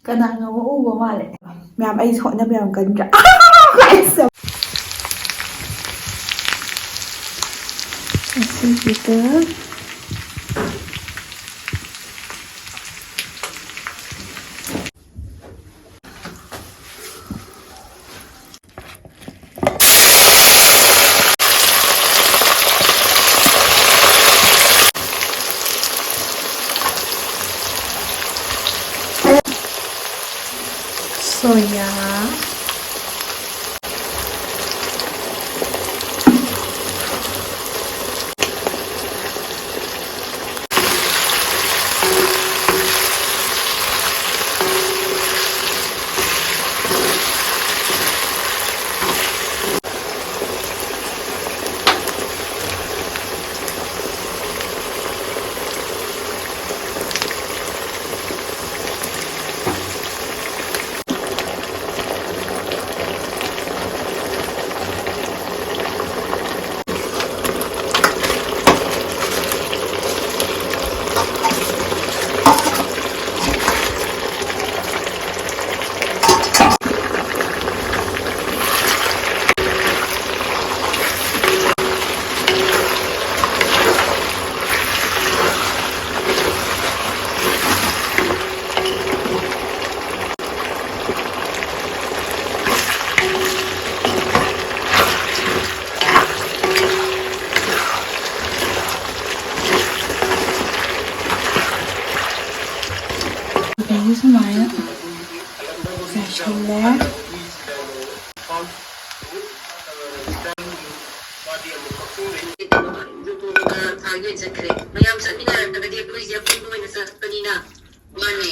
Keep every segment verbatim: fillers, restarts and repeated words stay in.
ꯀꯅꯥꯅꯣꯝ ꯎꯕ ꯃꯥꯜꯂꯦ꯫ ꯃꯌꯥꯝ ꯑꯩꯁꯦ ꯍꯣꯠꯅꯕ ꯌꯥꯝ ꯀꯟꯗ꯭ꯔꯥ? ꯑꯁꯤꯁꯤꯒ soya. ꯑꯗꯒꯤ ꯁꯨꯃꯥꯏꯅ ꯆꯥꯏꯁꯜꯂꯦ꯫ ꯃꯌꯥꯝ ꯆꯠꯃꯤꯟꯅꯔꯛꯇ꯭ꯔꯒꯗꯤ ꯑꯩꯈꯣꯏꯁꯦ ꯑꯄꯨꯟꯕ ꯑꯣꯏꯅ ꯆꯠꯄꯅꯤꯅ꯫ ꯃꯥꯅꯦ꯫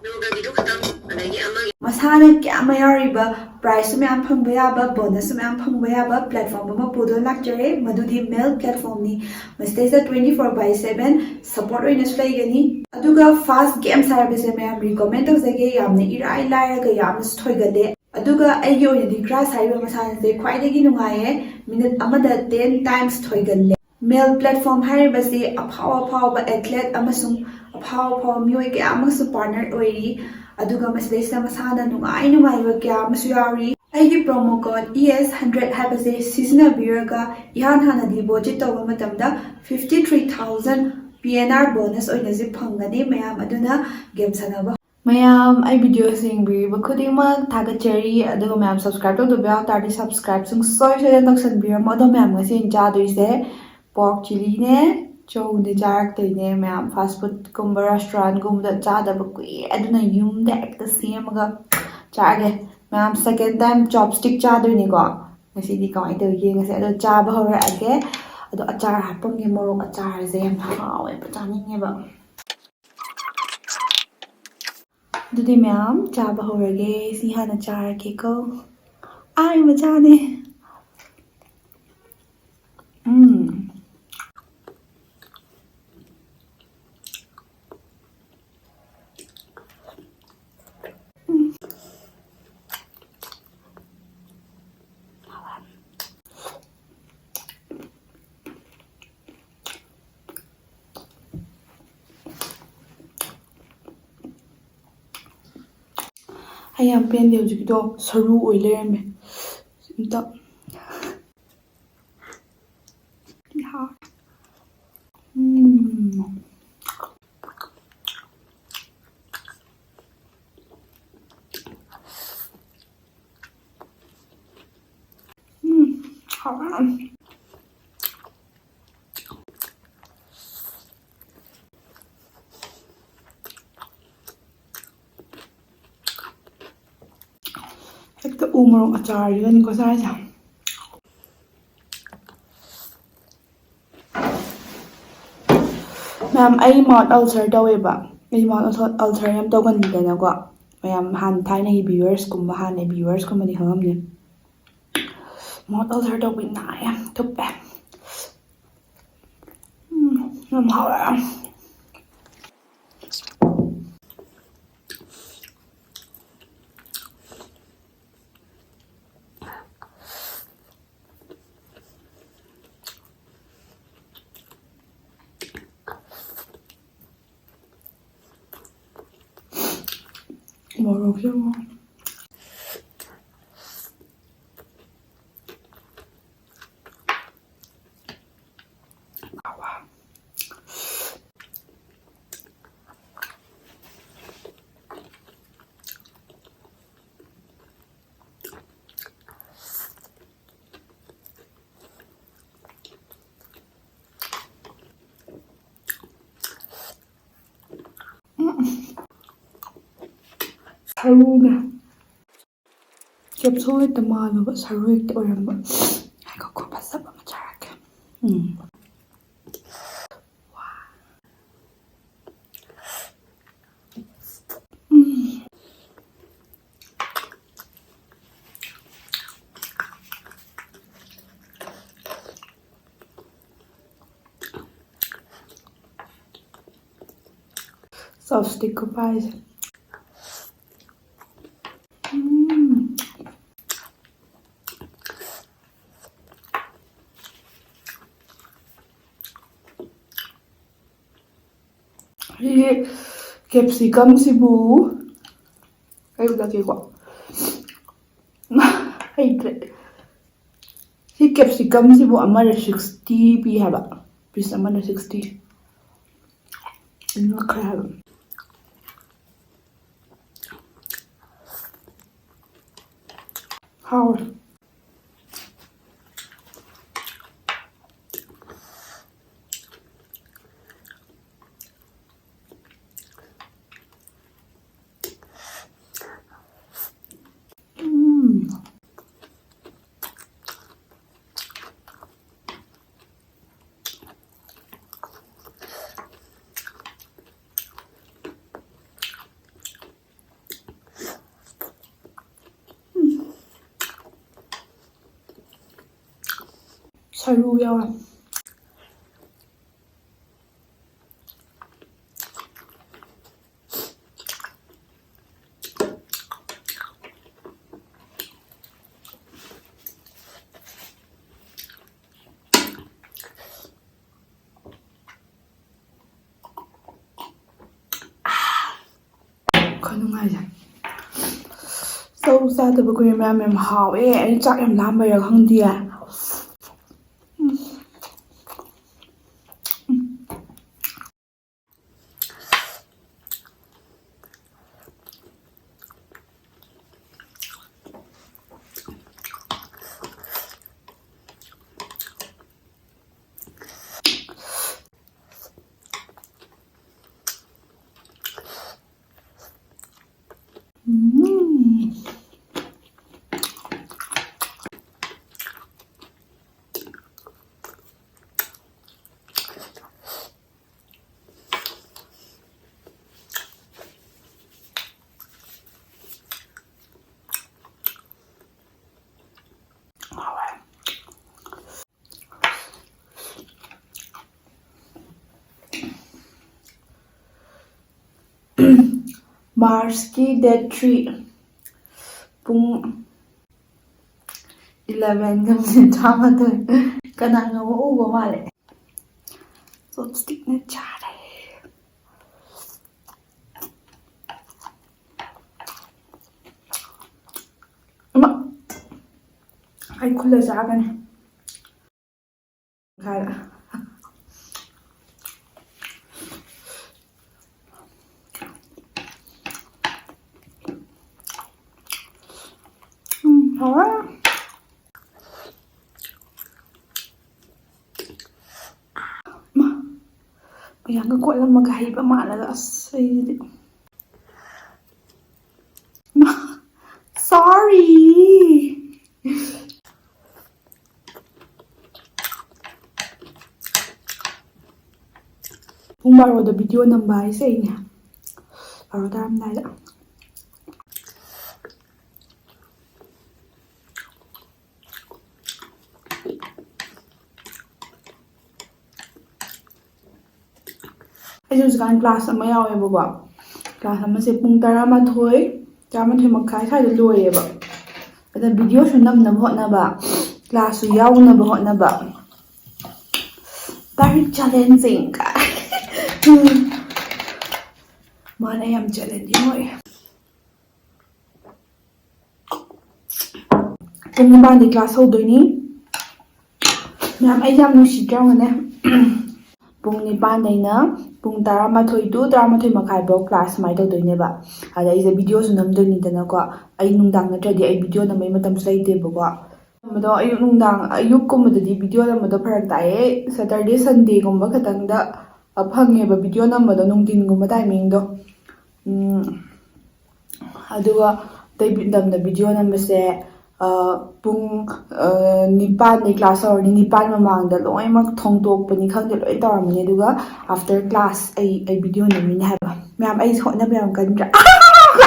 ꯅꯣꯡꯃꯒꯤꯗꯣ ꯈꯇꯪ, ꯑꯗꯒꯤ ꯑꯃꯒꯤ ꯃꯁꯥꯅ ꯀꯌꯥꯝ ꯌꯥꯎꯔꯤꯕ prizeꯁꯨ ꯃꯌꯥꯝ ꯐꯪꯕ ꯌꯥꯕ, bonusꯁꯨ ꯃꯌꯥꯝ ꯐꯪꯕ ꯌꯥꯕ platform ꯑꯃ ꯄꯨꯗꯨꯅ ꯂꯥꯛꯆꯔꯦ, ꯃꯗꯨꯗꯤ Melt platformꯅꯤ꯫ ꯃꯁꯤꯗꯩꯁꯤꯗ twenty four by seven support ꯑꯣꯏꯅꯁꯨ ꯂꯩꯒꯅꯤ꯫ ꯑꯗꯨꯒ fast games ꯍꯥꯏꯕꯁꯦ ꯃꯌꯥꯝ recommend ꯇꯧꯖꯒꯦ, ꯌꯥꯝꯅ ꯏꯔꯥꯏ ꯂꯥꯏꯔꯒ ꯌꯥꯝꯅꯁꯨ ꯊꯣꯏꯒꯜꯂꯦ꯫ ꯑꯗꯨꯒ ꯑꯩꯒꯤ ꯑꯣꯏꯅꯗꯤ grass ꯍꯥꯏꯔꯤꯕ ꯃꯁꯥꯟꯅꯁꯦ ꯈ꯭ꯋꯥꯏꯗꯒꯤ ꯅꯨꯡꯉꯥꯏꯌꯦ, minute ꯑꯃꯗ ten times ꯊꯣꯏꯒꯜꯂꯦ꯫ Melt platform ꯍꯥꯏꯔꯤꯕꯁꯤ ꯑꯐꯥꯎ ꯑꯐꯥꯎꯕ athlete ꯑꯃꯁꯨꯡ ꯑꯐꯥꯎ ꯑꯐꯥꯎꯕ ꯃꯤꯑꯣꯏ ꯀꯌꯥ ꯑꯃꯒꯁꯨ partner ꯑꯣꯏꯔꯤ꯫ ꯑꯗꯨꯒ ꯃꯁꯤꯗꯩꯁꯤꯗ ꯃꯁꯥꯅ ꯅꯨꯡꯉꯥꯏ ꯅꯨꯡꯉꯥꯏꯕ ꯀꯌꯥ ꯑꯃꯁꯨ ꯌꯥꯎꯔꯤ꯫ ꯑꯩꯒꯤ promo code E S hundred ꯍꯥꯏꯕꯁꯦ ꯁꯤꯖꯤꯟꯅꯕꯤꯔꯒ ꯏꯍꯥꯟ ꯍꯥꯟꯅ deposit ꯇꯧꯕ ꯃꯇꯝꯗ fifty three thousand P N R bonus ꯑꯣꯏꯅꯁꯨ ꯐꯪꯒꯅꯤ꯫ ꯃꯌꯥꯝ ꯑꯗꯨꯅ game ꯁꯥꯟꯅꯕ ꯃꯌꯥꯝ ꯑꯩ videos ꯌꯦꯡꯕꯤꯔꯤꯕ ꯈꯨꯗꯤꯡꯃꯛ ꯊꯥꯒꯠꯆꯔꯤ꯫ ꯑꯗꯨꯒ ꯃꯌꯥꯝ subscribe ꯇꯧꯗꯕ ꯌꯥꯎ ꯇꯥꯔꯗꯤ subscribe ꯁꯨꯡꯁꯣꯏ ꯁꯣꯏꯗꯅ ꯇꯧꯁꯟꯕꯤꯔꯝꯃꯣ꯫ ꯑꯗꯣ ꯃꯌꯥꯝ ꯉꯁꯤ ꯑꯩꯅ ꯆꯥꯗꯣꯏꯁꯦ pork chilliꯅꯦ, ꯆꯧꯅꯦ ꯆꯥꯔꯛꯇꯣꯏꯅꯦ꯫ ꯃꯌꯥꯝ fast foodꯀꯨꯝꯕ restaurantꯀꯨꯝꯕꯗ ꯆꯥꯗꯕ ꯀꯨꯏꯔꯦ, ꯑꯗꯨꯅ ꯌꯨꯝꯗ ꯍꯦꯛꯇ ꯁꯦꯝꯃꯒ ꯆꯥꯒꯦ꯫ ꯃꯌꯥꯝ second time chopstick ꯆꯥꯗꯣꯏꯅꯤꯀꯣ꯫ ꯉꯁꯤꯗꯤ ꯀꯃꯥꯏꯅ ꯇꯧꯔꯤ ꯌꯦꯡꯉꯁꯦ꯫ ꯑꯗꯣ ꯆꯥꯕ ꯍꯧꯔꯛꯑꯒꯦ꯫ ꯑꯗꯣ ꯑꯆꯥꯔ ꯍꯥꯞꯄꯝꯒꯦ, ꯃꯣꯔꯣꯛ ꯑꯆꯥꯔꯁꯦ ꯌꯥꯝ ꯍꯥꯎꯋꯦꯕ, ꯆꯥꯅꯤꯡꯉꯦꯕ꯫ ꯑꯗꯨꯗꯤ ꯃꯌꯥꯝ ꯆꯥꯕ ꯍꯧꯔꯒꯦ꯫ ꯁꯤ ꯍꯥꯟꯅ ꯆꯥꯔꯒꯦꯀꯣ꯫ ꯑꯥꯏ, ꯃꯆꯥꯅꯦ꯫ ꯎꯝ꯫ ꯎꯝ꯫ ꯑꯩ ꯌꯥꯝ ꯄꯦꯟꯗꯦ, ꯍꯧꯖꯤꯛꯀꯤꯗꯣ ꯁꯔꯨ ꯑꯣꯏ ꯂꯩꯔꯝꯃꯦ꯫ ꯑꯝꯇ꯫ ꯎꯝ꯫ ꯎꯝ, ꯍꯥꯎꯔꯦ꯫ ꯍꯦꯛꯇ ꯎ ꯃꯣꯔꯣꯛ ꯑꯆꯥꯔꯁꯤꯒꯅꯤꯀꯣ ꯆꯥꯔꯤꯁꯦ꯫ ꯃꯌꯥꯝ, ꯑꯩ mouth ulcer ꯇꯧꯋꯦꯕ꯫ ꯑꯩ mouth ulcer ꯌꯥꯝ ꯇꯧꯒꯟꯗꯅꯀꯣ꯫ ꯃꯌꯥꯝ, ꯍꯥꯟꯅ ꯊꯥꯏꯅꯒꯤ viewersꯀꯨꯝꯕ, ꯍꯥꯟꯅꯒꯤ viewersꯀꯨꯝꯕꯗꯤ ꯈꯪꯉꯝꯅꯤ꯫ Mouth ulcer ꯇꯧꯕꯤ ꯅꯥꯏ, ꯌꯥꯝ ꯊꯨꯞꯄꯦ꯫ ꯎꯝ, ꯌꯥꯝ ꯍꯥꯎꯋꯦ꯫ ꯃꯣꯔꯣꯛꯁꯦ ꯑꯃꯨꯛ꯫ ꯁꯔꯨꯅꯦ꯫ ꯀꯦꯞꯁꯨꯜ ꯍꯦꯛꯇ ꯃꯥꯜꯂꯨꯕ, ꯁꯔꯨ ꯍꯦꯛꯇ ꯑꯣꯏꯔꯝꯕ꯫ ꯉꯥꯏꯈꯣꯀꯣ, ꯐꯖꯕ ꯑꯃ ꯆꯥꯔꯛꯀꯦ꯫ ꯎꯝ꯫ ꯎꯝ꯫ ꯆꯣꯞꯁ꯭ꯇꯤꯛꯀ ꯄꯥꯏꯁꯦ꯫ ꯎꯝ꯫ ꯁꯤꯒꯤ ꯀꯦꯞꯁꯤꯀꯝꯁꯤꯕꯨ ꯑꯩ ꯎꯠꯂꯛꯀꯦꯀꯣ꯫ ꯍꯩꯇ꯭ꯔꯦ꯫ ꯁꯤ ꯀꯦꯞꯁꯤꯀꯝꯁꯤꯕꯨ ꯑꯃꯗ ꯁꯤꯛꯁꯇꯤ ꯄꯤ ꯍꯥꯏꯕ꯫ ꯄꯤꯁ ꯑꯃꯗ ꯁꯤꯛꯁꯇꯤ꯫ ꯉꯛꯈ꯭ꯔꯦ ꯍꯥꯏꯕ꯫ ꯍꯥꯎꯋꯦ꯫ ꯎꯝ꯫ ꯁꯔꯨ ꯌꯥꯎꯔꯦ꯫ ꯈꯨꯅꯨꯡꯉꯥꯏꯁꯦ꯫ ꯆꯥꯛ ꯆꯥꯗꯕ ꯀꯨꯏꯔꯦ ꯃꯌꯥꯝ, ꯌꯥꯝ ꯍꯥꯎꯋꯦ꯫ ꯑꯩ ꯆꯥꯛ ꯌꯥꯝ ꯂꯥꯝꯕꯩꯔꯥ ꯈꯪꯗꯤꯌꯦ꯫ ꯎꯝ꯫ ꯍꯥꯎꯋꯦ꯫ March ꯀꯤ date three ꯄꯨꯡ eleven ꯒ minute ꯇꯔꯥꯃꯥꯊꯣꯏ꯫ ꯀꯅꯥꯅꯣꯝꯃ ꯎꯕ ꯃꯥꯜꯂꯦ꯫ Chopstick ꯅ ꯆꯥꯔꯦ꯫ ꯏꯃꯥ! ꯑꯩ ꯈꯨꯜꯂ ꯆꯥꯒꯅꯤ꯫ ꯈꯔ꯫ ꯎꯝ, ꯍꯥꯎꯋꯦ꯫ ꯃꯥ, ꯃꯌꯥꯝꯒ ꯀꯣꯠꯂꯝꯃꯒ ꯍꯩꯕ ꯃꯥꯜꯂꯒ, ꯑꯁ, ꯑꯩꯗꯤ꯫ ꯃꯥ, sorry꯫ ꯄꯨꯡ ꯕꯥꯔꯣꯗ video ꯅꯝꯕ ꯍꯥꯏꯁꯦ ꯑꯩꯅꯦ꯫ ꯕꯥꯔꯣ ꯇꯥꯔꯝꯗꯥꯏꯗ꯫ ꯑꯩꯁꯦ ꯍꯧꯖꯤꯛꯀꯥꯟ class ꯑꯃ ꯌꯥꯎꯋꯦꯕꯀꯣ꯫ Class ꯑꯃꯁꯦ ꯄꯨꯡ ꯇꯔꯥꯃꯥꯊꯣꯏ, ꯇꯔꯥꯃꯥꯊꯣꯏ ꯃꯈꯥꯏ ꯁ꯭ꯋꯥꯏꯗ ꯂꯣꯏꯌꯦꯕ꯫ ꯑꯗ video ꯁꯨ ꯅꯝꯅꯕ ꯍꯣꯠꯅꯕ, class ꯁꯨ ꯌꯥꯎꯅꯕ ꯍꯣꯠꯅꯕ꯫ Very challenging ꯀꯥꯏ꯫ ꯃꯥꯅ ꯌꯥꯝ challenging ꯑꯣꯏ꯫ ꯄꯨꯡ ꯅꯤꯄꯥꯟꯗꯩ ꯀ꯭ꯂꯥꯁ ꯍꯧꯗꯣꯏꯅꯤ꯫ ꯃꯌꯥꯝ, ꯑꯩꯁꯦ ꯌꯥꯝ ꯅꯨꯡꯁꯤꯗ꯭ꯔꯥ ꯌꯦꯡꯉꯨꯅꯦ꯫ ꯄꯨꯡ ꯅꯤꯄꯥꯟꯗꯩꯅ ꯄꯨꯡ ꯇꯔꯥꯃꯥꯊꯣꯏ to ꯇꯔꯥꯃꯥꯊꯣꯏ ꯃꯈꯥꯏꯐꯥꯎ ꯀ꯭ꯂꯥꯁ ꯁꯨꯃꯥꯏꯅ ꯇꯧꯗꯣꯏꯅꯦꯕ꯫ ꯑꯗ ꯑꯩꯁꯦ ꯚꯤꯗꯤꯑꯣꯁꯨ ꯅꯝꯗꯣꯏꯅꯤꯗꯅꯀꯣ꯫ ꯑꯩ ꯅꯨꯡꯗꯥꯡ ꯅꯠꯇ꯭ꯔꯗꯤ ꯑꯩ ꯚꯤꯗꯤꯑꯣ ꯅꯝꯕꯩ ꯃꯇꯝꯁꯨ ꯂꯩꯇꯦꯕꯀꯣ꯫ ꯅꯝꯕꯗꯣ ꯑꯌꯨꯛ ꯅꯨꯡꯗꯥꯡ, ꯑꯌꯨꯛꯀꯨꯝꯕꯗꯗꯤ ꯚꯤꯗꯤꯑꯣ ꯅꯝꯕꯗꯣ ꯐꯔꯛ ꯇꯥꯏꯌꯦ꯫ ꯁꯦꯇꯔꯗꯦ, ꯁꯟꯗꯦꯒꯨꯝꯕ ꯈꯛꯇꯪꯗ, ꯑ, ꯐꯪꯉꯦꯕ ꯚꯤꯗꯤꯑꯣ ꯅꯝꯕꯗꯣ, ꯅꯨꯡꯊꯤꯟꯒꯨꯝꯕ ꯇꯥꯏꯃꯤꯡꯗꯣ꯫ ꯎꯝ, ꯑꯗꯨꯒ ꯑꯇꯩ ꯕꯤ-, ꯃꯇꯝꯗ ꯚꯤꯗꯤꯑꯣ ꯅꯝꯕꯁꯦ, ꯑ, ꯄꯨꯡ, ꯑ, ꯅꯤꯄꯥꯟꯗꯩ ꯀ꯭ꯂꯥꯁ ꯍꯧꯔꯅꯤ, ꯅꯤꯄꯥꯟ ꯃꯃꯥꯡꯗ ꯂꯣꯏꯅꯃꯛ ꯊꯣꯡꯗꯣꯛꯄꯅꯤ ꯈꯪꯗꯦ, ꯂꯣꯏ ꯇꯧꯔꯝꯃꯅꯤ꯫ ꯑꯗꯨꯒ after class ꯑꯩ, ꯑꯩ ꯚꯤꯗꯤꯑꯣ ꯅꯝꯃꯤꯅꯦ ꯍꯥꯏꯕ꯫ ꯃꯌꯥꯝ, ꯑꯩꯁꯦ ꯍꯣꯠꯅꯕ ꯌꯥꯝ ꯀꯟꯗ꯭ꯔꯥ?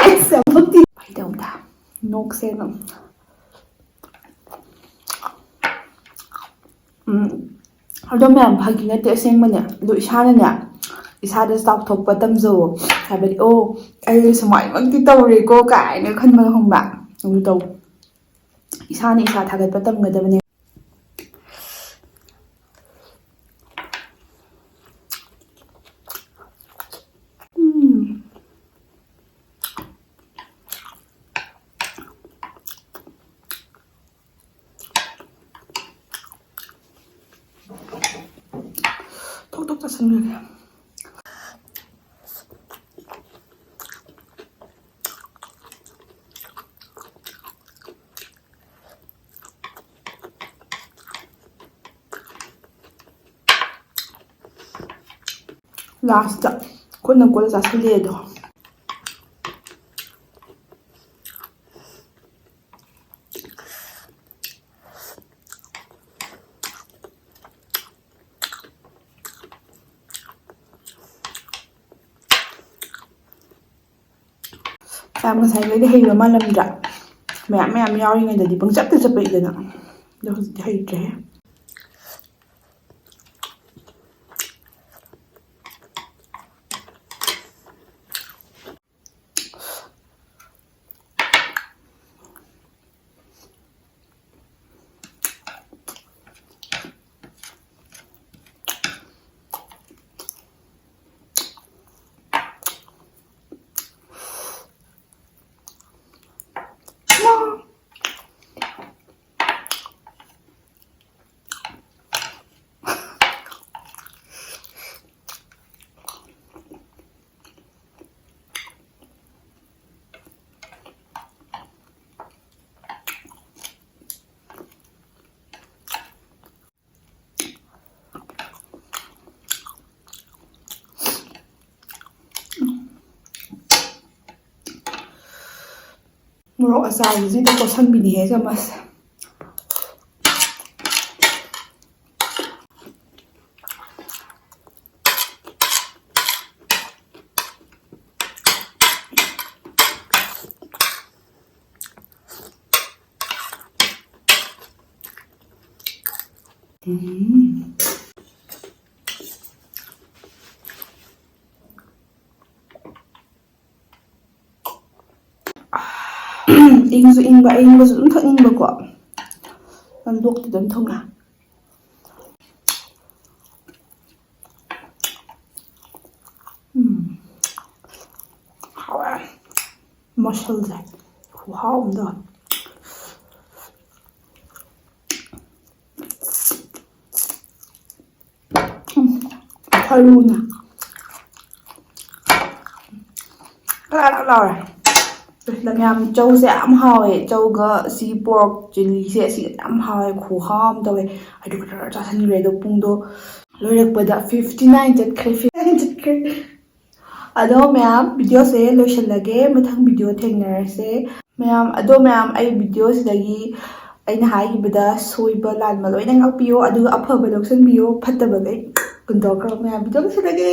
ꯑꯩꯁꯦ ꯑꯃꯨꯛꯇꯤ ꯐꯥꯒꯤ ꯇꯧꯕꯅꯤꯗ꯫ ꯅꯣꯛꯁꯦ ꯑꯗꯨꯝ꯫ ꯎꯝ, ꯑꯗꯣ ꯃꯌꯥꯝ, ꯐꯥꯒꯤ ꯅꯠꯇꯦ, ꯑꯁꯦꯡꯕꯅꯦ꯫ ꯑꯗꯣ ꯏꯁꯥꯅꯅꯦ, ꯏꯁꯥꯗ ꯆꯥꯎꯊꯣꯛꯄ ꯇꯝꯖꯧꯋꯣ꯫ ꯍꯥꯏꯕꯗꯤ, "ꯑꯣ, ꯑꯩ ꯁꯨꯃꯥꯏꯃꯛꯇꯤ ꯇꯧꯔꯦꯀꯣ" ꯀꯥꯏꯅ ꯈꯟꯕꯗꯣ, ꯈꯪꯕ꯭ꯔꯥ? ꯑꯗꯨ ꯇꯧ꯫ ꯏꯁꯥꯅ ꯏꯁꯥ ꯊꯥꯒꯠꯄ ꯇꯝꯒꯗꯕꯅꯦ꯫ ꯎꯝ꯫ ꯊꯣꯛ ꯊꯣꯛ ꯆꯥꯁꯤꯟꯈ꯭ꯔꯒꯦ꯫ ꯂꯥꯁꯇ ꯈꯨꯠꯅ ꯀꯣꯠꯂ ꯆꯥꯁꯤꯜꯂꯦ ꯑꯗꯣ꯫ ꯌꯥꯝ ꯉꯁꯥꯏꯉꯩꯗꯤ ꯍꯩꯕ ꯃꯥꯜꯂꯝꯗ꯭ꯔꯥ? ꯃꯌꯥꯝ ꯃꯌꯥꯝ ꯌꯥꯎꯔꯤꯉꯩꯗꯗꯤ ꯄꯪꯆꯞꯇ ꯆꯞꯄꯛꯏꯗꯅ꯫ ꯑꯗꯣ ꯍꯧꯖꯤꯛꯇꯤ ꯍꯩꯇ꯭ꯔꯦꯍꯦ꯫ ꯃꯣꯔꯣꯛ ꯑꯆꯥꯔꯁꯤꯗ ꯀꯣꯠꯁꯟꯕꯤꯅꯤꯍꯦ ꯆꯥꯃꯁ꯫ ꯎꯝ꯫ ꯏꯪꯁꯨ ꯏꯪꯕ, ꯑꯏꯪꯕꯁꯨ ꯑꯗꯨꯝ ꯊꯛꯅꯤꯡꯕꯀꯣ꯫ ꯑꯗꯨꯝ ꯂꯣꯛꯇꯤ ꯑꯗꯨꯝ ꯊꯨꯡꯉꯦ꯫ ꯎꯝ꯫ ꯍꯥꯎꯋꯦ꯫ ꯃꯁꯜꯁꯦ ꯈꯨꯍꯥꯎ ꯑꯃ ꯇꯧꯋꯦ꯫ ꯎꯝ꯫ ꯊꯔꯨꯅ ꯀꯂꯥ ꯀꯂꯥ ꯂꯥꯎꯔꯦ꯫ ꯑꯗꯨꯅ ꯃꯌꯥꯝ, ꯆꯧꯁꯦ ꯌꯥꯝ ꯍꯥꯎꯋꯦ꯫ ꯆꯧꯒ ꯁꯤ ꯄꯣꯔꯛ ꯆꯤꯂꯤꯁꯦ, ꯑꯁꯤ ꯌꯥꯝ ꯍꯥꯎꯋꯦ꯫ ꯈꯨꯍꯥꯎ ꯑꯃ ꯇꯧꯋꯦ꯫ ꯑꯩꯗꯣ ꯈꯔ ꯆꯥꯁꯤꯟꯈ꯭ꯔꯦ꯫ ꯑꯗꯣ ꯄꯨꯡꯗꯣ ꯂꯣꯏꯔꯛꯄꯗ fifty nine ꯆꯠꯈ꯭ꯔꯦ, fifty nine ꯆꯠꯈ꯭ꯔꯦ꯫ ꯑꯗꯣ ꯃꯌꯥꯝ, ꯚꯤꯗꯤꯑꯣꯁꯦ ꯂꯣꯏꯁꯤꯜꯂꯒꯦ꯫ ꯃꯊꯪ ꯚꯤꯗꯤꯑꯣ ꯊꯦꯡꯅꯔꯁꯦ꯫ ꯃꯌꯥꯝ, ꯑꯗꯣ ꯃꯌꯥꯝ, ꯑꯩ ꯚꯤꯗꯤꯑꯣꯁꯤꯗꯒꯤ ꯑꯩꯅ ꯍꯥꯏꯈꯤꯕꯗ ꯁꯣꯏꯕ ꯂꯥꯟꯕ ꯂꯣꯏꯅ ꯉꯥꯛꯄꯤꯌꯣ, ꯑꯗꯨꯒ ꯑꯐꯕ ꯂꯧꯁꯤꯟꯕꯤꯌꯣ, ꯐꯠꯇꯕꯈꯩ ꯍꯨꯟꯗꯣꯛꯈ꯭ꯔꯣ꯫ ꯃꯌꯥꯝ, ꯚꯤꯗꯤꯑꯣ ꯂꯣꯏꯁꯤꯜꯂꯒꯦ꯫